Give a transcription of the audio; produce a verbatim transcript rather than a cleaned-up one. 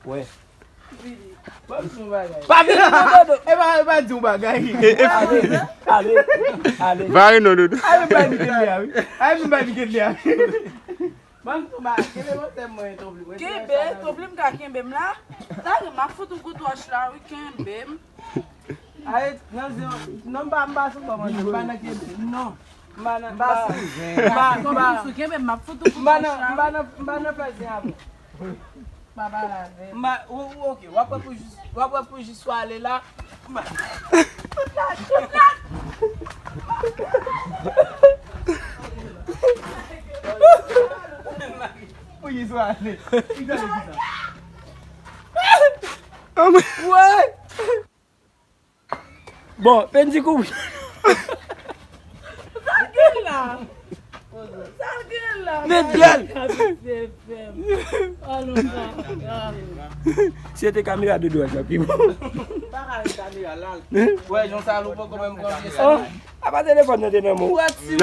Wè. Pa vini non, Dodo. E pa, e pa di yon bagay. Ale, ale, ale. Vare non, Dodo. Ale, bay Miguel li a, wi. Ale, bay Miguel li a, wi. Ban m tou ba, kenbe mantè mwen, tonplim. Kenbe, tonplim ka kenbe m la. Tande, m ap fout ou kout wòch la, wi, kenbe m. Aye, nan zen, non, m pa, m pa sou kòmande, m pa nan kenbe, non. M pa nan, m pa, m pa, m pa, tonplim sou kenbe m, m ap fout ou kout wòch la, wi. M pa nan, m pa nan fè zen avè w. Pa pale avè m. M pa, ou, ou, ok, w ap wè pou jis, w ap wè pou jis ou ale la. M pa. Tout la, tout la. Pou jis ou ale. Ki gade ki sa? Wè! Bon, Pendy kouri. Sa l gen la? Sa l gen la? Met dyèl. Si se te kamera de dwat la, pi bon. Pa kale kamera la. Wè, jan sa, nou poko menm pran pye sa. Oh, apa telefòn nan te nan men w? Ou wè ti moun.